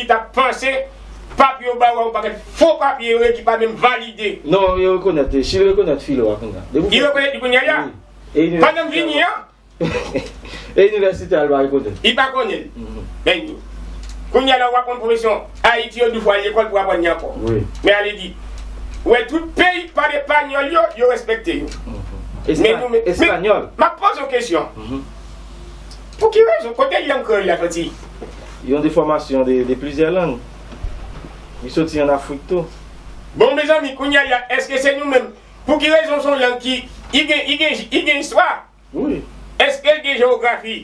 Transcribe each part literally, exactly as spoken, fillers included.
t ap panse, papye yo ba w yon pakèt fo papye yo ye ki pa menm valide. Non, yo rekonèt, Chili rekonèt filo a kounye a. Depi Li rekonèt li kounye a la? Wi. E Pandan m vini an, E inivèsitè a, li pa rekonèt. Li pa konnen l. Mhm. Bènyo. Kounye a la, w ap konn pwofesyon Ayiti yo di w fò al lekòl pou aprann li ankò. Wi. Men ale di, ou wè tout peyi k pale panyòl yo, yo respekte yo. Mhm. Men nou, men, men, Espanyòl. M ap poze w kesyon. Mhm. Pou ki rezon, kote lang kreyòl la soti? Yon defòmasyon de, de plizyè lang. Li soti ann Afrik tou. Bon, mezanmi, kounye a la, èske se nou menm? Pou ki rezon se yon lang ki, li gen, li gen, li gen istwa? Wi. Èske l gen jewografi?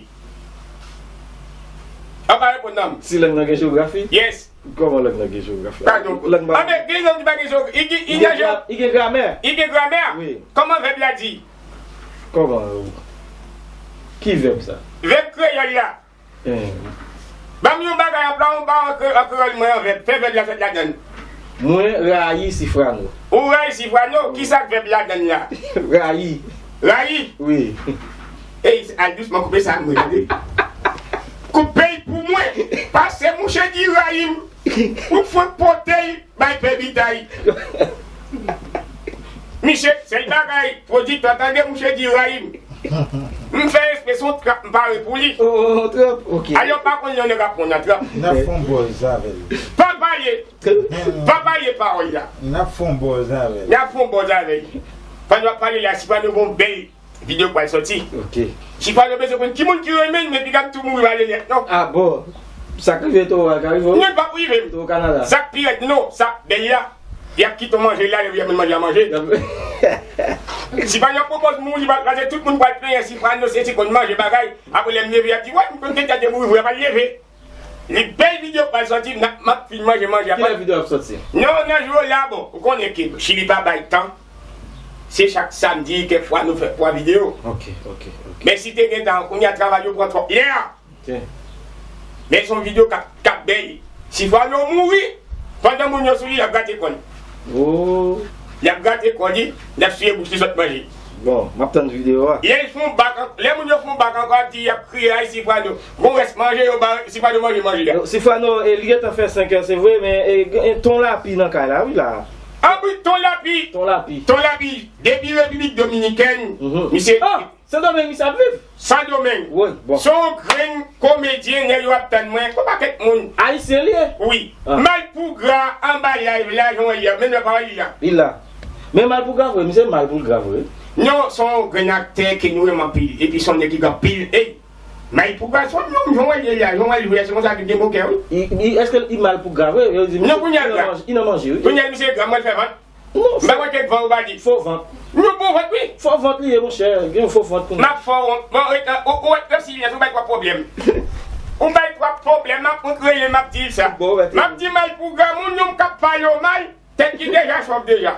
An pa reponn nan m. Si lang nan gen jewografi? Yes. Kòman lang nan gen jewografi? Padon. Lang pa Anben, gen lang ki pa gen jewografi. Li gen, li gen gra-, li gen gramè. Li gen gramè. Wi. Kòman vèb la di? Kòman? Ki vèb sa? Vèb kreyòl la. Eh. Ban m yon bagay, an plan, yon ba an kre-, an kreyòl mwen an vèb. Fè vèb la sot ladann. Mwen rayi Sifrano. Ou rayi Sifrano? Kisa k vèb ladann la? Rayi. Rayi? Wi. Ey, al dousman, koupe sa mwen, tande. Koupe l pou mwen. Pase mouche di rayi m. Ou fwenk pote l. Bay pè bitay. Misye, sèl bagay, pwodiktè tande mouche di rayi m. M fè espre se yon trap m pare pou li. Oh, trap, ok. Alò, pa konn yon nèg ap pran nan trap. N ap fè yon buzz avè l. Pa pale. Pa pale pawòl la. N ap fè yon buzz avè l. N ap fè yon buzz avè l. Pandan w ap pale la, si pa nou bon bèl Videyo pral soti. Ok. Sifrano bezwen konn ki moun ki renmen l, men piga m tou mouri pale nèt, non. Ah bon. Sa k rive towo a ka rive w? Non, l p ap rive m. Towo Kanada. Sa k pi rèd, non, sa bèl la. Y ap kite w manje la, lè y ap manje a manje. Sifrano pwopoz mouri, pral kraze, tout moun pral plenyen Sifrano, se ti konn manje bagay. Apre lè m leve, y ap di, wè, m konn te tande mouri vre, a pral leve. Li bèl videyo pral sòti, m ap, m ap fin manje manje a. Kilè videyo ap sòti? Non, nan jou yo la, bon, ou konnen ke Chili pa bay tan. Se chak samdi, kèk fwa nou fè twa videyo. Ok, ok, ok. Men si te gen tan, kounye a travay yo pran twòp lè a. Ok. Men se yon videyo k ap, k ap bèl. Si fwa nou mouri, pandan moun yo sou li, y ap grate kò l. Oh. Y ap grate kò li, y ap siye bouch li sot manje. Bon, m ap tann videyo a. Lè l fè yon bak an-, lè moun yo fè yon bak ankò, y ap di, y ap kriye, ay, Sifrano. Gon rès manje, yo ba Sifrano manje, manje a. Sifrano, e, li gentan fè senk è, se vre, men, e, gen, e, Ton Lapi nan kay la, wi, la. An wi, Ton Lapi. Ton Lapi. Ton Lapi, depi Repiblik Dominikèn, misye. Ah! Sendomeng misye ap viv? Sendomeng. Wi, bon. Se yon grenn komedyen, nèg yo ap tann mwen, yon pakèt moun. Ayisyen li ye? Wi. Ah. Malpougra anba live la, jan w wè l la, menm lè pawòl li la. Li la. Men Malpougra vre, misye Malpougra vre. Non, se yon grenn aktè ke nou renmen anpil. Epi se yon nèg ki gen anpil. Ey, Malpougra, se yon nonm, jan w wè l la, jan w wè l jwe, se konsa ke gen bon kè, wi. I, i, èske li Malpougra vre? Yo di, non, kounye a li nan manje, wi. Kounye a misye gran, mwen fè vant. Non, m pa wè kèk van ou pa di. Fo vant. Nou bon vant, wi. Fo vant li ye, monchè. Gen fo vant pou nou. M ap fè w wont. Bon, e, e, ou, ou wè, si ou bay twòp pwoblèm. Ou bay twòp pwoblèm, m ap rele, m ap di l sa. Bon, wè, m ap di Malpougra, moun yon k ap pale w mal, tèt ki deja sòf deja.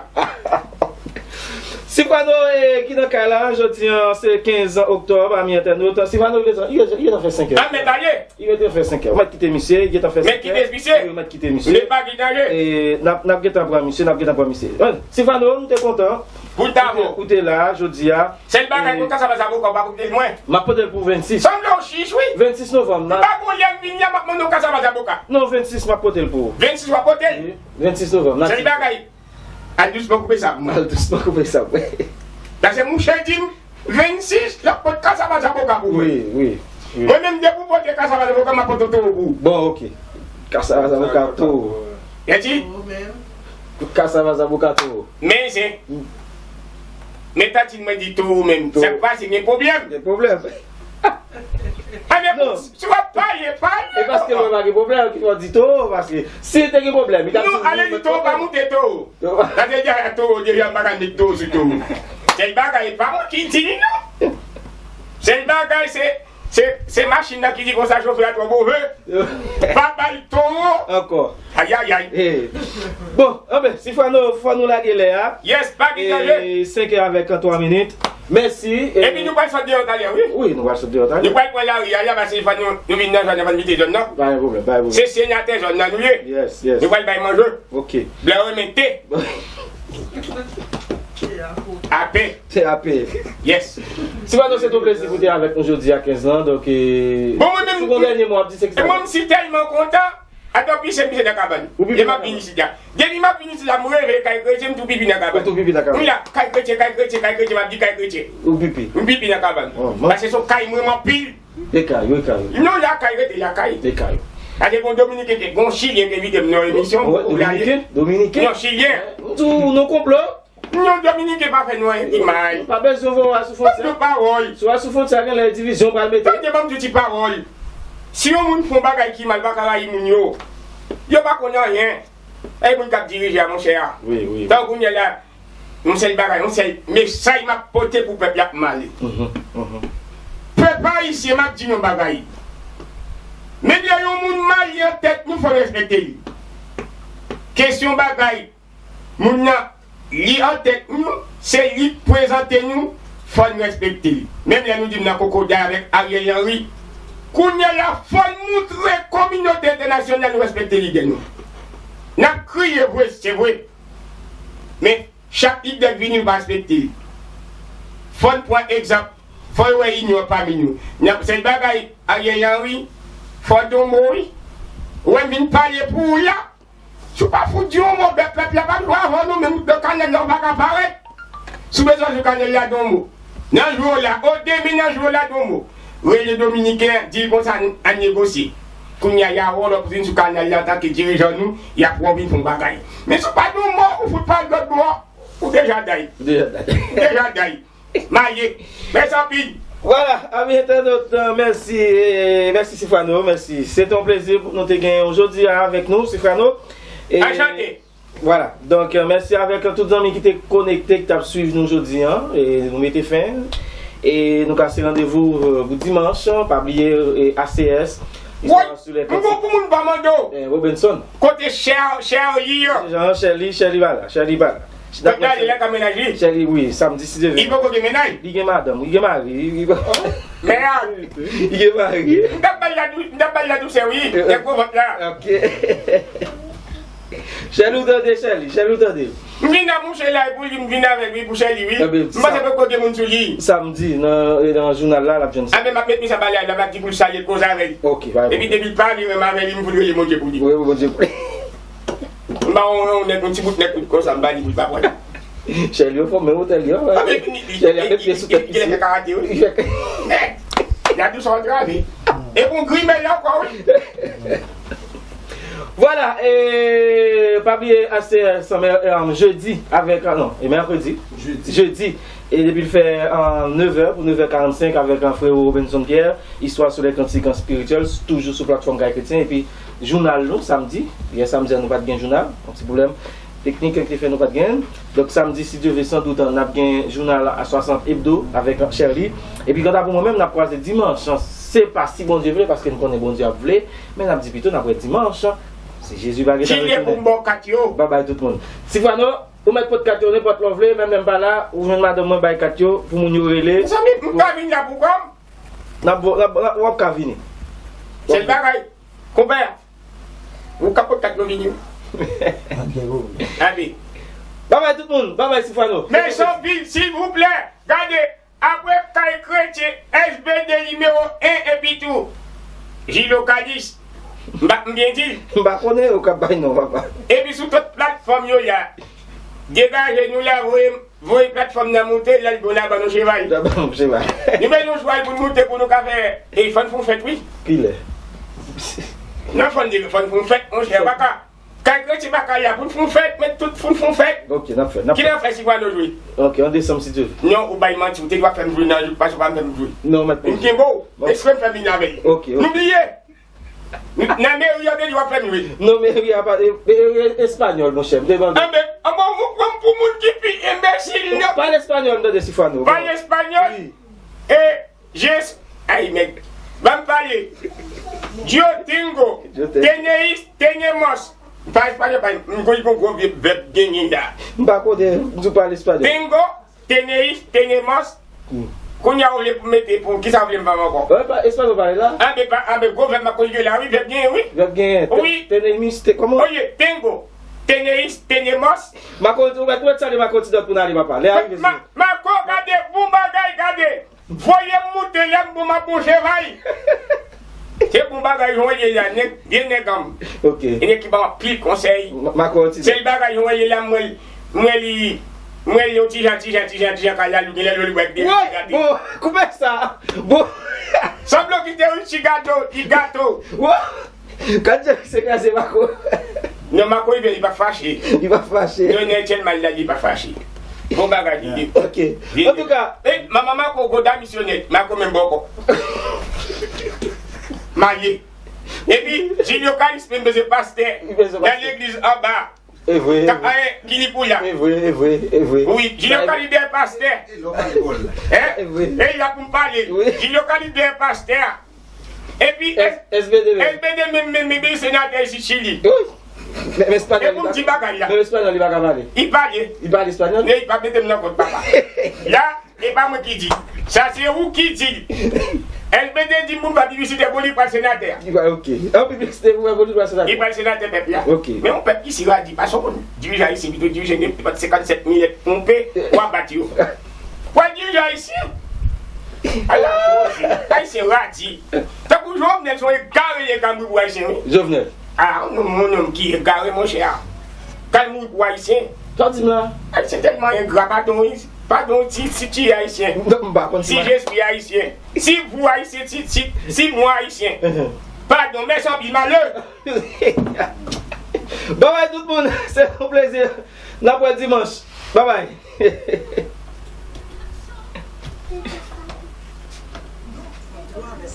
Sifrano, e, ki nan kay la, jodi a, se kenz oktòb, ami entènot. Sifrano, li gentan, li gentan fè senk è. A, men ta ye. Li gentan fè senk è. Ou mèt kite misye, li gentan fè senk è. Mèt kite misye. Wi, ou mèt kite misye. Li pa gen danje. E, n ap, n ap gentan pran misye, n ap gentan pran misye. Bon, Sifrano, nou te kontan. Pou ta bon. Ou te la, jodi a. Sèl bagay, e, pou kasa pa sa, pou kò, pa pou mwen. M ap pote l pou vennsis. Sanble w chich, wi. Vennsis novanm, nan. Pa gon lè m vini a, m ap mande w kasa pa sa, pou ka. Non, vennsis, m ap pote l pou ou. Vennsis, w ap pote l? Wi, vennsis novanm, nan. Sèl bagay. Al dousman, koupe sa pou mwen. Al dousman, koupe sa pou mwen. Paske mouche di m, vennsis, l ap pot kasava zaboka pou mwen. Wi, wi, wi. Mwen menm, depi w pote kasava zaboka, m ap pot yon towo pou ou. Bon, ok. Kasava zaboka, towo. Eti? Kasava zaboka, towo. Men se, men tati mwen di towo menm. Towo. Sa k pase, gen pwoblèm? Gen pwoblèm. Anben, si w ap pale, pale. E paske mwen pa gen pwoblèm, ki fè w di towo, paske si te gen pwoblèm, li t ap di, non, ale di towo pa moute towo. Sa te di a towo, deja m pa ka met towo sou towo. Sèl bagay, e pa mwen ki di li, non. Sèl bagay, se, se, se machin nan ki di konsa, chofè a twò move. Pa bay towo. Ankò. Ayayay. Eh. Bon, anben, si fò nou, fò nou lage lè a. Yes, pa gen danje. E, senk è avèk twa minit. Mèsi. Epi nou pral sot deyò talè, wi. Wi, nou pral sot deyò talè. Nou pral pran lari a, la, paske fò nou, nou vin nan zòn nan, pa n kite zòn nan. Pa gen pwoblèm, pa gen pwoblèm. Se senatè zòn nan nou ye. Yes, yes. Nou pral bay manje. Ok. Blan renmen te. Apè. Se apè. Yes. Si pa nou, se yon plezi pou te avèk nou jodi a kenz lan, donk, e, bon, mwen menm, si gon dènye mo ap di, se ki sa? Mwen, m si tèlman kontan. Atanpri, se misye nan kabann. Ou pipi nan kabann. Depi m ap vin isit la, m reve kay kretyen, m tou pipi nan kabann. Ou tou pipi nan kabann. M la, kay kretyen, kay kretyen, kay kretyen, m ap di kay kretyen. Ou pipi. M pipi nan kabann. Paske se yon kay m renmen anpil. E kay ou, e kay ou. Non, lakay, rete lakay. E kay ou. Gade, bon, Dominiken te, bon, Chilyen te envite m nan emisyon. Dominiken? Dominiken? Non, Chilyen. Ou tou, nou konplo? Non, Dominiken pa fè nou anyen ki mal. Pa bezwen voye w al sou fwontyè. Pawòl. Si w al sou fwontyè, gen lè divizyon pral mete. Tande, ban m di w ti pawòl. Si yon moun fè yon bagay ki mal, pa ka rayi moun yo. Yo pa konn anyen. E moun k ap dirije a, monchè a. Wi, wi. Tankou kounye a la, yon sèl bagay, yon sèl mesaj m ap pote pou pèp la ap male. Pèp ayisyen, m ap di nou yon bagay. Menm lè yon moun mal, li an tèt nou, fò n respekte li. Kesyon bagay, moun nan, li an tèt nou, se li k prezante nou, fò n respekte li. Menm lè nou di m nan kokoday avèk Ariel Henry, kounye a la, fò n moutre kominote entènasyonal nou respekte lidè nou. N ap kriye vre, se vre. Men, chak lidè k vini, nou pa respekte li. Fò n pran egzanp, fò yo wè inyon pami nou. Nan sèl bagay, Ariel Henry, fò w di yon mo, wi. Ou wè m vin pale pou ou la. Si w pa fout di yon mo, bèt pèp la p ap jwe avè nou, menm nan kanal la, ou pa ka parèt. Si w bezwen jwe kanal la, di yon mo. Nan jwe w la, o demen nan jwe w la, di yon mo. Rele Dominiken an, di l konsa, n, ann negosye. Kounye a, y a wòl w ap vin sou kanal la antanke dirijan nou, y ap wè w vin fè yon bagay. Men si w pa di yon mo, ou fout pale lòt bò, ou deja day. Ou deja day. Ou deja day. Maye. Mèsi anpil. Vwala, ami entènot, euh, mèsi, e, mèsi Sifwano, mèsi. Se te yon plezi pou nou te genyen w jodi a avèk nou, Sifwano. E, anchante. Vwala, donk, euh, mèsi avèk tout zanmi ki te konekte, ki t ap swiv nou jodi a. E nou mete fen. E nou kase randevou, euh, pou dimanch, pa bliye, e, A C S. Woy, m gon pou moun pa mande w. Eh, Robinson. Kote Chè-, Chèli an? Jan Chèli, Chèli pa la, Chèli pa la. Kote l ale la ka mennaj li? Chèli, wi, samdi si Dye vle. Li poko gen mennaj? Li gen madanm, li gen mari, li, li... Mèd! Li gen mari. M t ap ba l la dou-, m t ap ba l la dousè, wi. Nèg gwo vant la. Ok. Chèli, ou tande, Chèli, Chèli, ou tande. M vin ap mouche la pou li, m vin avè l, wi, pou Chèli, wi. M panse poko gen moun sou li. Samdi, nan, nan jounal la, l ap jwenn sa. Anben, m ap met mesaj ba li la, m ap di pou l salye l, koze avè li. Ok, pa gen pwoblèm. Epi depi l pale menm avè li, m fout rele Bondye pou li. Wi, wi, Bondye pou li. M ba yon, yon nèg, yon ti bout nèg konsa, m ba li pou l pa pran. Chèli yo fò, men otèl yo, Chèli ap met pye sou tèt misye. Li fè karate, wi. Nèg, gadon sa antrave. E pou grimèl la ankò, wi. Vwala, e pa bliye, a se, e, jedi avèk, a, non, e mèkredi. Jedi. Jedi. E depi l fè, e, nevè pou nevè karannsenk avèk, e, frero Robinson Pierre, Histoire sur les cantiques spirituels, toujou sou platfòm Kay Kretyen. Epi jounal nou, samdi. Yè samdi a, nou pa t gen jounal. Yon ti pwoblèm teknik ki te fè nou pa t gen. Donk, samdi, si Dye vle, san dout, n ap gen jounal a swasant Hebdo avèk Sherly. Epi, kanta pou mwen menm, n ap kwaze dimanch. Se pa si Bondye vle, paske n konnen Bondye ap vle. Men n ap di pito, n ap wè dimanch. Si Jezi pa gentan retounen. Babay tout moun. Sifwano, ou mèt pot kat yo, nenpòt lè w vle, menm lè m pa la, ou jwenn madanm mwen, bay kat yo, pou moun yo rele. Mezanmi, m ka vin la pou kò m? N ap, n ap, n ap, w ap ka vini. Sèl bagay, konpè, ou ka pot kat nou vini. Anbe. Babay tout moun, babay Sifwano. Mezanmi, silvouplè, gade, apre Kay Kretyen, S B D nimewo en epi tou, Jilo Kalis, m pa, m byen di l? M pa konnen yo k ap bay non, papa. Epi sou tout platfòm yo la, degaje nou la, voye, voye platfòm nan moute, lè l bon la ban nou cheval. La ban nou cheval. Nou bezwen yon cheval pou n moute pou nou ka fè, e fò n fè yon fèt, wi. Kilè? Non, fò n, fò n fè yon fèt, monchè, papa. Kay Kretyen pa ka la, pou n fè yon fèt, men tout pou n fè yon fèt. Ok, n ap fè, n ap fè. Kilè n ap fè Sifwano jwe? Ok, an desanm, si Dye vle. Non, ou bay manti, ou te dwa fè m jwe nan jou, paske ou pa menm jwe. Non, mèt. M kenbe w, eksprè m fè m vin avè l. Ok, ok. Nou bliye. Nan meri an, te di w ap fè m jwe. Non, meri a pa, e, e, e, espanyòl, monchè, m te mande. Anben, anben, ou pran m pou moun ki pi enbesil, non. Pale espanyòl, m tande, Sifwano. Pale espanyòl? Wi. E, Jes, ay, nèg. Ban m pale. Yo tengo, yo tengo, tenéis, tenemos. Pa espanyòl, pa, m konn yon gwo vye vèb genyen la. M pa konnen, m di w pale espanyòl. Tengo, tenéis, tenemos. Hmm. Kounye a, ou vle pou m mete, pou kisa w vle m ba w ankò? Wè, pa espanyòl pale la. Anben, pa, anben, gwo vèb m ap konjige la, wi, vèb genyen, wi. Vèb genyen. Wi. Tenéis, te, kòman? Oye, tengo, tenéis, tenemos. Makout, ou mèt, ou mèt salye Makout Tidòt pou n ale, papa. Lè a rive, ma, Mako, gade, bon bagay, gade. Voye m moute, lè m bon, m ap bon cheval. Se bon bagay jan w ye la, nèg, vye nèg an m. Ok. E nèg ki ban anpil konsèy. M a kontinye. Sèl bagay jan w ye la, m wè l, m wè li, m wè li yon ti jan, ti jan, ti jan, ti jan, kay la, li gen lè l wè l wè byen. Woy, gade. Bon, koupe sa. Bon. Sanble w kite yon ti gato, ti gato. Woy. Gad jan misye kraze Mako. Non, Mako, li, li pa fache. Li pa fache. Non, non, tèlman la, li pa fache. Bon bagay, li. Ok. Antouka. E, manman Mako, goda misyonè, Mako menm bòkò. Maye. Epi, Jilyo Kalis menm bezwen pastè. Li bezwen pastè. Nan legliz anba. E vre, e vre. Ka-, eh, Kinipoula. E vre, e vre, e vre. Wi, Jilyo Kalis dèyè pastè. Hein? E vre. E y a pou m pale. Wi. Jilyo Kalis dèyè pastè. Epi, S-, S B D menm. S B D menm, menm, menm, menm senatè isit Chili. Wi. Men, men se pa nan li. E pou m di bagay la. Men se pa nan li pa ka pale. Li pale. Li pale espanyòl? Men li pa mete m nan kont, papa. La, e pa mwen ki di. Sa se ou ki di. S B D di m pou m pa piblisite pou li pral senatè. Li pa, ok. An piblisite pou mwen pou li pral senatè. Li pral senatè pèp la. Ok. Men yon pèp ki si radi, pa son moun dirije ayisyen, pito dirije nenpòt senkannsèt milèt ponpe, w a bat yo. Pral dirije ayisyen. Ala, ayisyen radi. Tankou Jovenel, se yon egare li ye, kangourou ayisyen, wi. Jovenel. Ah, yon nonm, yon nonm ki egare, monchè. Kangourou ayisyen. Sa w di m la? Ayisyen tèlman engra, padon, wi. Padon, si, si ti ayisyen. Non, m pa konn si Jezi ayisyen. Si vou ayisyen, si, si, si mwen ayisyen. Padon, mèsi anpil, malè. Babay tout moun, se yon plezi. N ap wè dimanch. Babay.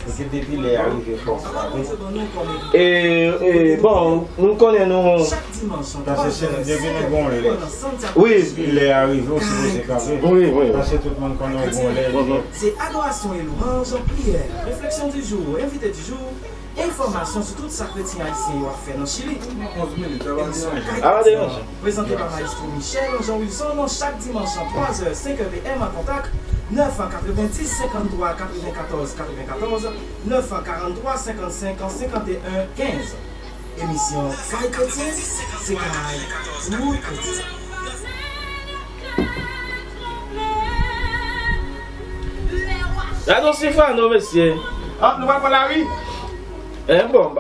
Paske depi lè a rive fò w frape. E, e, bon, nou konnen nou. Paske se depi nou gon lè. Wi. Depi lè a rive, ou sipoze kanpe. Wi, wi. Paske tout moun konnen ou gon lè. Se adorasyon e lwanj, priyè, réflexion du jour, invité du jour, enfòmasyon sou tout sa kretyen ayisyen yo ap fè nan Chili. Emisyon Kay Kretyen, prezante pa Maestro Michel Jean Wilson, chak dimanch a twa zè, senk è P M, an kontak nèf a katrevendis, senkanntwa, katrevenkatòz, katrevenkatòz, nèf a karanntwa, senkannsenk, senkanteyen, kenz. Emisyon Kay Kretyen, se kay tout kretyen. Gade yon Sifano, mesye. Ah, nou pa pran lari? Eh, bon,